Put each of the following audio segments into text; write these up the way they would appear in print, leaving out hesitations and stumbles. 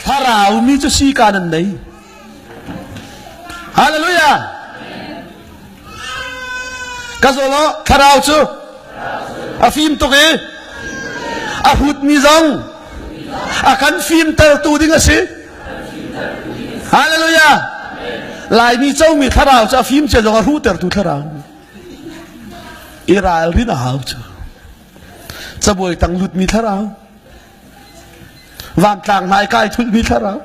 Thlarau mi cu sika nan nei. Hallelujah. Ka zolo thlarau cu a fim tuk i a hutmi zong a kan fimtertu ding a si. Hallelujah. Laimi comi thlarau cu a fim cia zong a hruhtertu thlarau. I ralrin a hau cu. Cabuai tang lutmi thlarau. Vantlang hna i kai thulhmi thlarau.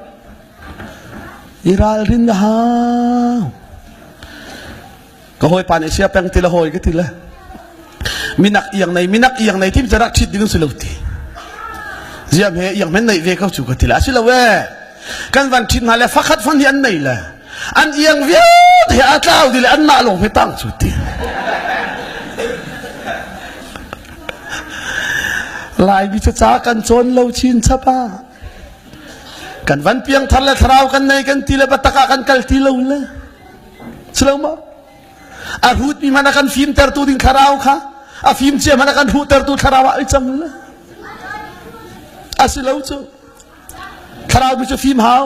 I ralrin na hau. Ka hawipa nih sia peng ti le hawi ka ti le. Minak iang nei minak iang nei tim rak ṭhit ding si lo ti. Ziam he iang men nei ve ko cu ka ti le. A si lo e. Kan van ṭhit hna le fakhat fan hi an nei le. An iang vialte he a tlau di le an mah lawng he tang cu ti. Laimi cu ca kan cawn lo chin chap ah. Kan van piangthar le thlarau kan nei kan ti le batak ah kan kal ti lo le. Si lo maw? A hrutmi hmanh a kan fimtertu ding thlarau kha a fim cia hmanh a kan hruhtertu thlarau ah i cang le. A si lo cu. Thlarau mi cu fim hau.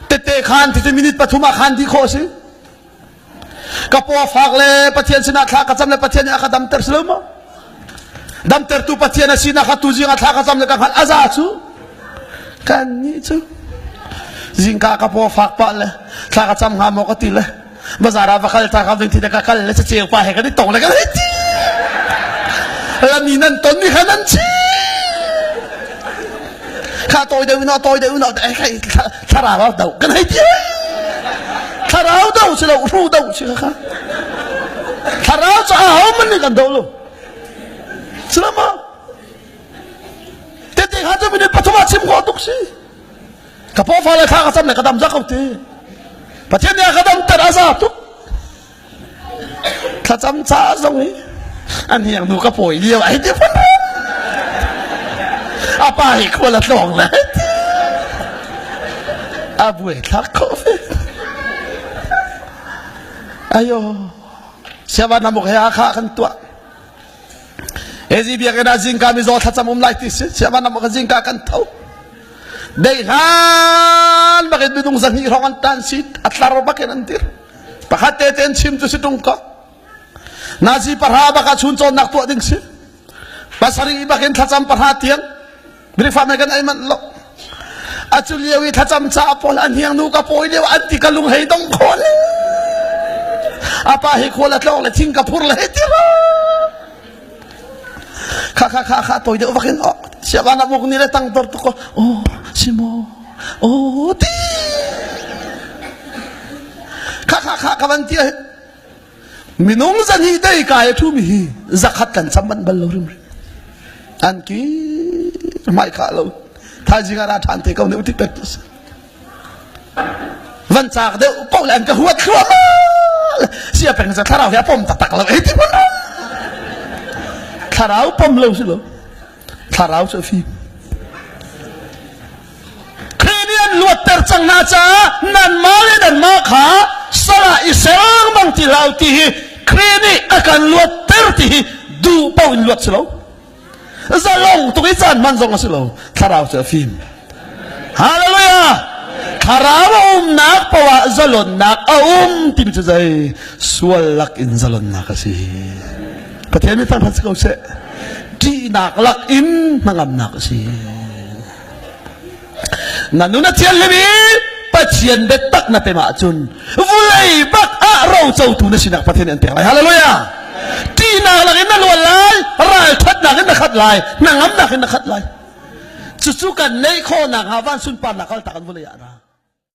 Tette khan ti cu minute pathum ah khan di khawh a si. Ka paw fak le Pathian sinah thla ka cam le Pathian nih a ka damter si lo maw? Damtertu Pathian a sinak kha tuzing ah thla ka cam le ka hngalh a za cu. Kan nih cu zingka ka paw fak pah le thla ka cam hnga maw ka ti le bazar ah va kal ta ka ving thi le ka kal le caceu pa he kan i tong le kan hei ti. Lami nan ton mi kha nan chi. Kha tawi deuh in tawi deuh in thlarau do kan hei ti. Thlarau do si lo hru do si kha. Thlarau cu a ho man nih kan do lo. Si lo ma? Tete kha cu minute pathum ah chim khawh tuk si. Ka paw fa le thla ka cam le ka dam za ko ti. Pathian nih a ka dam ter a za tuk. Thlacam ca zong hi an hiang nu ka pawi lio ai ti phun a pa hi khual a tlawng le a buai thlak kho fe ayo siavan namuk he akha kan tuah Ezi biakinn ah zingka mizaw thlacam um lai ti si siavan namuk zingka kan tho dei hlan bakin minung zahnih hrawng an tan si a tlar bakin an dir pakhat te ten chim cu si tung ko nazi pahra bak ah chun cawnnak tuah ding si pasarih bakin thlacam pahra tiang Brifa me kan ei manh lo acu lio i thlacam ca pawl an hiang nu ka pawi lio an ti ka lung hei dong khawl apa hi khual a tlawng le thing ka phur le hei ti kha kha kha kha toi deuh vakin oh siaban amuk ni le tang tor tu ko oh simo oh ti kha kha kha ka van ti minung zan hi dei kai thu mi hi zakhat kan cham man bal lo rim an ki mai kha lo thaizing ara than te ko ne uti pet van chak deuh po le an ka huat thluam sia peng sa thlarau hi a pom taktak lo ei ti mun thlarau pom lo si lo thlarau cu fi Khrih nih an luatter cang hna caah nanmah le nanmah kha sal ah i ser bang ti hlah u ti hi Khrih nih a kan luatter ti hi duh paoh in luat si lo. Zalong tuk i caan hman zong a si lo. Thlarau cu a fim. Hallelujah! Thlarau a umnak paoh ah zalonnak a um timi cu zei sual lak in zalonnak a si. Pathian nih thangṭhat si ko seh. Ṭihnak lak in hnangamnak a si. Na nun a thianghlim i Pathian biatak na pem ahcun vulei bak ah rocotu na sinak Pathian nih an pek lai. Hallelujah! Ṭihnak lak in na luan lai, ralṭhatnak in na khat lai, hnangamnak in na khat lai. Cucu kan neih khawhnak hnga van sunparnak kaltak in vulei ah ra.